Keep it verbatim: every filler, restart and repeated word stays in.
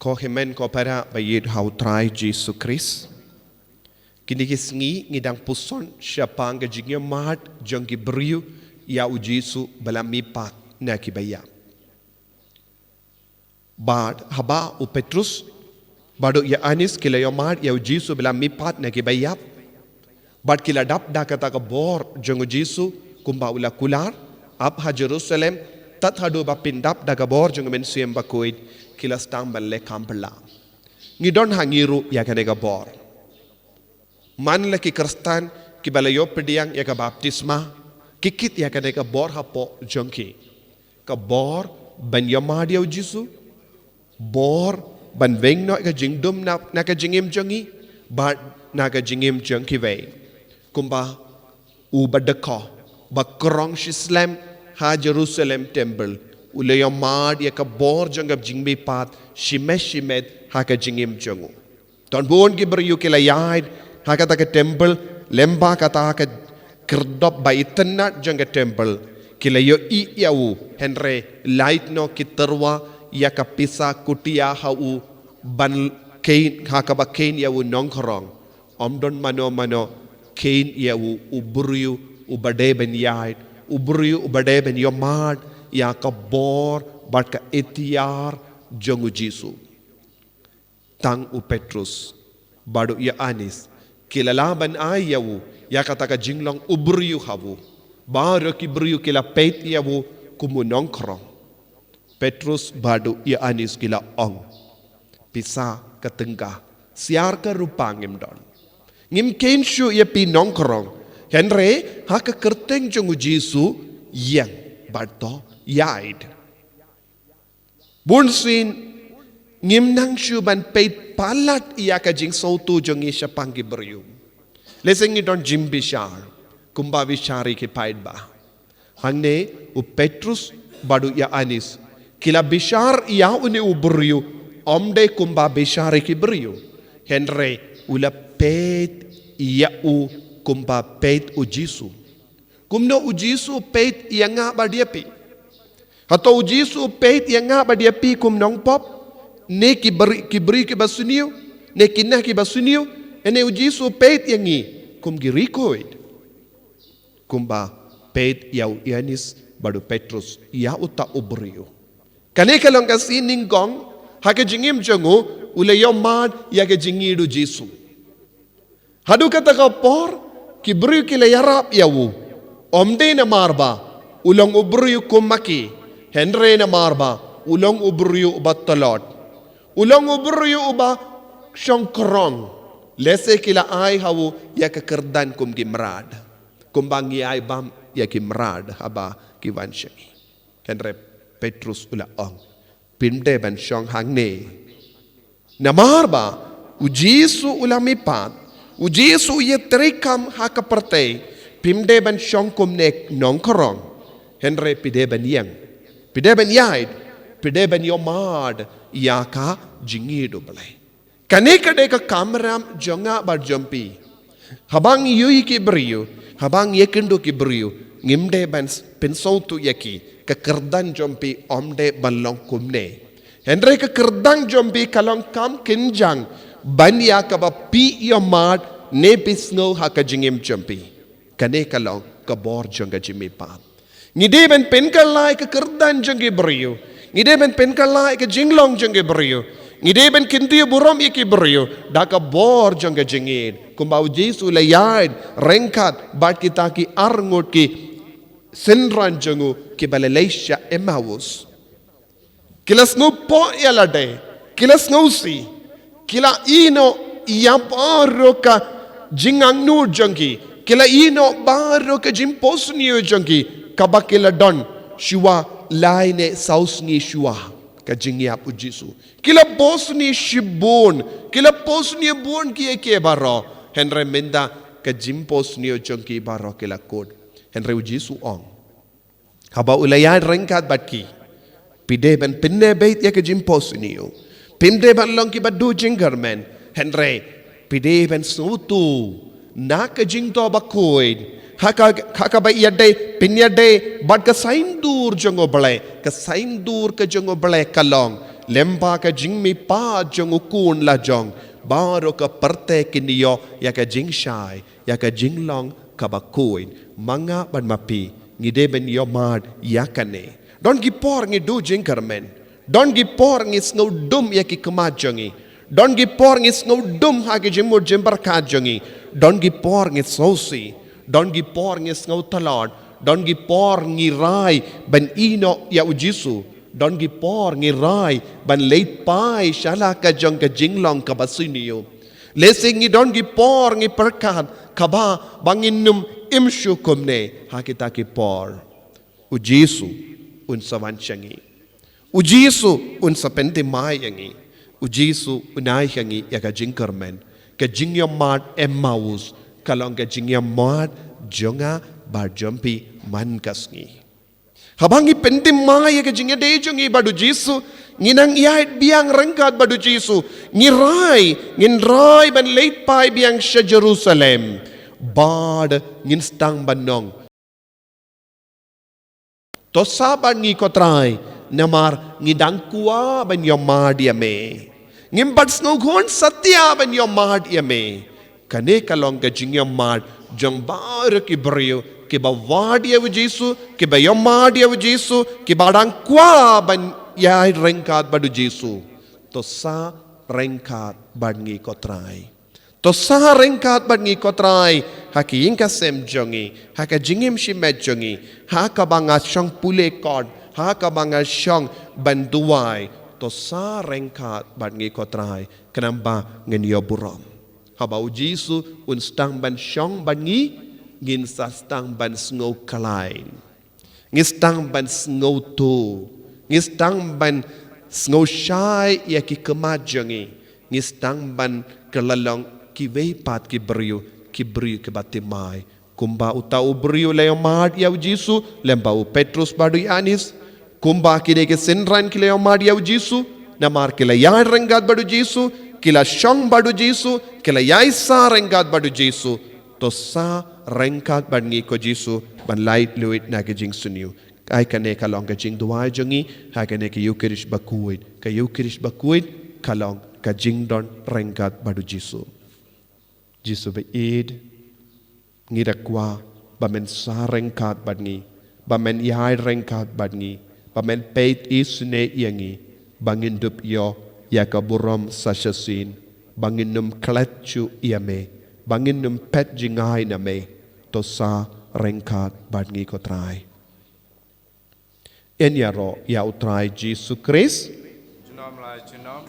Ko hynmen ko para ba ïeit ha u Trai Jisu Khrist. Kine ki sngi ngi dang puson shaphang ka jingïamad jong ki briew ïa u Jisu ba la mihpat na ki baïap. Bad haba u Petrus bad u Ïoannis ki la ïamad ïa u Jisu ba la mihpat na ki baïap, bad ki la dap da kata ka bor jong u Jisu kumba u la kular, ap ha Jerusalem, tad haduh ba phin dap da ka bor jong u Mynsiem Bakhuid, ki la sdang ban leh kam phylla. Ngi don ha ngi ruh ïa kane ka bor. Man la ki Khristan kiba la ïoh pdiang ïa ka baptisma, ki kit ïa kane ka bor hapoh jong ki. Ka bor ban ïamad ïa u Jisu, bor ban weng noh ka jingdum na, na ka jingim jong ngi bad na ka jingim jong kiwei. Kumba u ba dkhot ba krong shi slem ha Jerusalem Temple, u la ïamad ïa ka bor jong ka jingmihpat shimet shimet ha ka jingim jong u. Don bun ki briew ki la ïaid ha kata ka temple, lyngba kata ka khyrdop ba itynnad jong ka temple, ki la ïohi ïa u, hynrei lait noh ki tyrwa ïa ka pisa kutia ha u ban kheiñ, ha kaba kheiñ ïa u nongkhrong. Ym don mano mano kheiñ ïa u, u briew u ba dei ban ïaid, u briew u ba dei ban ïamad ïa ka bor bad ka iktiar jong u Jisu. Tang u Petrus bad u Ïoannis ki la lah ban ai ïa u ïa kata ka jinglong u briew ha u. Baroh ki briew ki la peit ïa u kum u nongkhrong. Petrus bad u Ïoannis ki la ong, pisa ka tyngka, siar ka rupa ngim don. Ngim kheiñ shuh ïa phi nongkhrong. Hynrei ha ka kyrteng jong u Jisu, ïeng bad to ïaid. Bun sien ngim nang shuh ban peit palat ïa ka jingsngewthuh jong ngi shaphang ki briew. Lehse ngi don jingbishar kumba bishar ïa ki paidbah. Hangne u Petrus bad u Ïoannis ki la bishar ïa une u briew, ym dei kumba bishar ïa ki briew, hynrei u la peit ïa u kumba peit u Jisu. Kumno u Jisu u peit ïa nga bad ïa phi? Hato u Jisu u peit ïa nga bad ïa phi kum nongpop? Ne ki bri-, ki briew kiba sniew? Ne ki neh kiba sniew? Ene u Jisu u peit ïa ngi kum ki riewkhuid, kumba peit ïa u Ïoannis bad u Petrus, ïa uta u briew. Kane ka long ka sien nyngkong ha ka jingim jong u, u la ïohmad ïa ka jingïeid u Jisu. Haduh kata ka por ki briew ki la ïarap ïa u, ym dei namar ba u long u briew kum ma ki, hynrei namar ba u long u briew uba tlot, u long u briew uba shongkhrong. Lehse ki la ai ha u ïa ka kyrdan kum ki mrad, kumba ngi ai bam ïa ki mrad haba ki wan sha ngi. Hynrei Petrus u la ong, phim dei ban shong hangne. Namar ba u Jisu u la mihpat, u Jisu u ïatrei kam ha ka pyrthei, phim dei ban shong kum ne nongkhrong. Hynrei phi dei ban ïeng, phi dei ban ïaid, phi dei ban ïohmad ïa ka jingïeid u Blei. Kane ka dei ka kamram jong nga bad jong phi. Haba ngi ïohi ki briew, haba ngi ïakynduh ki briew, ngim dei ban s-, pynsngewthuh ïa ki, ka kyrdan jong phi ym dei ban long kumne. Hynrei ka kyrdan jong phi ka long kam kynjang ban ïa kaba phi ïohmad ne phi sngew ha ka jingim jong phi. Kane ka long ka bor jong ka jingmihpat. Ngi dei ban pynkylla ïa ka kyrdan jong ki briew. Ngi dei ban pynkylla ïa ka jinglong jong ki briew. Ngi dei ban kyntiew burom ïa ki briew da ka bor jong ka jingïeid. Kumba u Jisu u la ïaid ryngkat bad kita ki arngut ki synran jong u kiba la leit sha Emmaus. Ki la sngewpoh ïa lade, ki la sngewsih, ki la ïehnoh ïa baroh ka jingangnud jong ki, ki la ïehnoh baroh ka jingphohsniew jong ki, kaba ki la don shuwa lai ne saw sngi shuwa ka jingïap u Jisu. Ki la phohsniew shibun, ki la phohsniew bun kiei kiei baroh, hynrei mynta ka jingphohsniew jong ki baroh ki la kut. Hynrei u Jisu u ong, haba u la ïaid ryngkat bad ki, phi dei ban pynneh beit ïa ka jingphohsniew. Phim dei ban long kiba duh jingkyrmen, hynrei phi dei ban sngewthuh na ka jingthoh bakhuid, ha ka, ha kaba ïadei, phin ïadei bad ka saiñdur jong u Blei, ka saiñdur ka jong u Blei ka long, Lem bad ka jingmihpat jong u khun la jong, baroh ka pyrthei kin ïoh ïa ka jingshai, ïa ka jinglong kaba khuid. Ma nga bad ma phi, ngi dei ban ïohmad ïa kane. Don ki por ngi duh jingkyrmen. Don ki por ngi sngewdum ïa ki khmat jong ngi. Don ki por ngi sngewdum ha ki jingmut jingpyrkhat jong ngi. Don ki por ngi sngewsih. Don ki por ngi sngewtlot. Don ki por ngi rai ban ïehnoh ïa u Jisu. Don ki por ngi rai ban leit phai sha la ka jong ka jinglong kaba sniew. Lehse ngi don ki por ngi pyrkhat, kaba, ba ngin ym im shuh kumne, ha kita ki por. U Jisu un sa wan sha ngi. U Jisu un sa pynthymmai ïa ngi. U Jisu un ai ha ngi ïa ka jingkyrmen. Ka jingïohmad Emmaus ka long ka jingïohmad jong nga bad jong phi man ka sngi. Haba ngi pynthymmai ïa ka jingïadei jong ngi bad u Jisu, ngi nang ïaid biang ryngkat bad u Jisu. Ngi rai, ngin rai ban leit phai biang sha Jerusalem. Bad ngin sdang ban ong, to sah bad ngi ko Trai, namar ngi dang kwah ban ïohmad ïa me. Ngim pat sngew khun satia ban ïohmad ïa me. Kane ka long ka jingïohmad jong baroh ki briew kiba wad ïa u Jisu, kiba ïohmad ïa u Jisu, kiba dang kwah ban ïaid ryngkat bad u Jisu. To sah ryngkat bad ngi ko Trai. To sah ryngkat bad ngi ko Trai, ha ka ïing ka sem jong ngi, ha ka jingim shimet jong ngi, ha kaba nga shong pule kot, ha kaba nga shong ban duwai. To sah ryngkat bad ngi ko Trai, khnang ba ngin ïoh burom. Haba u Jisu un sdang ban shong bad ngi, ngin sa sdang ban sngew khlaiñ. Ngi sdang ban sngewthuh. Ngi sdang ban sngewshai ïa ki khmat jong ngi. Ngi sdang ban kylla long kiwei pat ki briew, ki briew kiba thymmai. Kumba uta u briew u la ïohmad ïa u Jisu, lem bad u Petrus bad u Ïoannis. Kumba kine ki synran ki la ïohmad ïa u Jisu, namar ki la ïaid ryngkat bad u Jisu, ki la shong bad u Jisu, ki la ïaisah ryngkat bad u Jisu. To sah ryngkat bad ngi ko Jisu, ban lait luid na ka jingsniew. Ai kane ka long ka jingduwai jong ngi, ha kane ka Ïukharist bakhuid, ka Ïukharist bakhuid, ka long ka jingdon ryngkat bad u Jisu. Jisu ba ïeit, ngi da kwah, ba men sah ryngkat bad ngi, ba men ïaid ryngkat bad ngi, ba men peit isynei ïa ngi, ba ngin dup ïoh, ïa ka burom sa shisien, ba ngin ym klet shuh ïa me, ba ngin ym phet jngai na me, to sah ryngkat bad ngi ko Trai. Yn ïaroh ïa u Trai Jisu Khrist. Junom la junom.